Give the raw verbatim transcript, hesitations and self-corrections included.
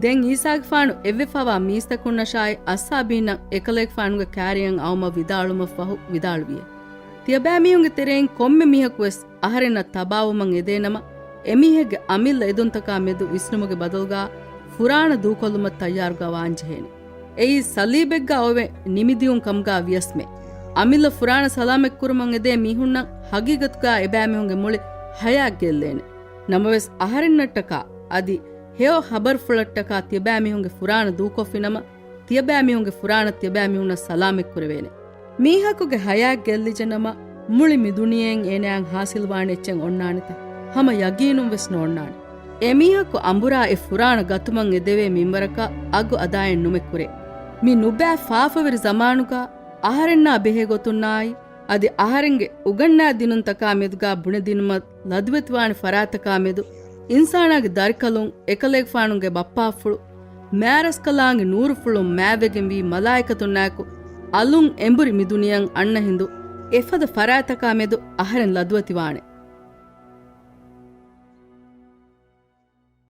ދެން އީސާގެފާނު އެއްވެފަވާ މީސްތަކުންނަށާއި އައްސާބީންނަށް އެކަލޭގެފާނުގެ ކާރިޔަށް އައުމަށް ވިދާޅުމަށްފަހު ވިދާޅުވިއެވެ. ތިޔަބައިމީހުންގެ ތެރެއިން ކޮންމެ މީހަކުވެސް އަހަރެންނަށް ތަބާވުމަށް އެދޭނަމަ، އެމީހެއްގެ އަމިއްލަ އެދުންތަކާ މެދު ވިސްނުމުގެ ބަދަލުގާ ފުރާނަ ދޫކޮށްލުމަށް ތައްޔާރުގާ ވާންޖެހޭނެ. އެއީ ސަލީބެއްގާ އޮވެ ނިމިދިޔުން ކަމުގާ ވިޔަސްމެ. އަމިއްލަ ފުރާނަ ސަލާމަތްކުރުމަށް އެދޭ މީހުންނަށް ހަގީގަތުގާ އެބައިމީހުންގެ މުޅި ހަޔާތް ގެއްލޭނެ. ނަމަވެސް އަހަރެންނަށްޓަކާ އަދި ހެޔޮ ހަބަރުފުޅަށްޓަކާ ތިޔަބައިމީހުންގެ ފުރާނަ ދޫކޮށްފިނަމަ، ތިޔަބައިމީހުންގެ ފުރާނަ ތިޔަބައިމީހުންނަށް ސަލާމަތްކުރެވޭނެ. މީހަކުގެ ހަޔާތް ގެއްލިޖެނަމަ، މުޅި މި ދުނިޔެއިން އޭނައަށް ހާސިލްވާނެ އެއްޗެއް އޮންނާނެތަ؟ ހަމަ ޔަގީނުން ވެސް ނޯންނާނެ. އެމީހަކު އަނބުރާ އެ ފުރާނަ ގަތުމަށް އެދެވޭ މިންވަރަކަށް އަގު އަދާއެއް ނުމެ ކުރޭ. މި ނުބައި ފާފަވެރި ޒަމާނުގާ އަހަރެންނާ ބެހޭ ގޮތުންނާއި، އަދި އަހަރެންގެ އުގަންނާ ދިނުންތަކާ މެދުގާ ބުނެދިނުމަށް ލަދުވެތިވާނެ ފަރާތްތަކާ މެދު، އިންސާނާގެ ދަރިކަލުން އެކަލޭގެފާނުގެ ބައްޕާފުޅު، މާރަސްކަލާނގެ ނޫރުފުޅުން މާތްވެގެންވީ މަލާއިކަތުންނާއެކު އަލުން އެނބުރި މި ދުނިޔެއަށް އަންނަ ހިނދު، އެފަދަ ފަރާތްތަކާ މެދު އަހަރެން ލަދުވެތިވާނެ.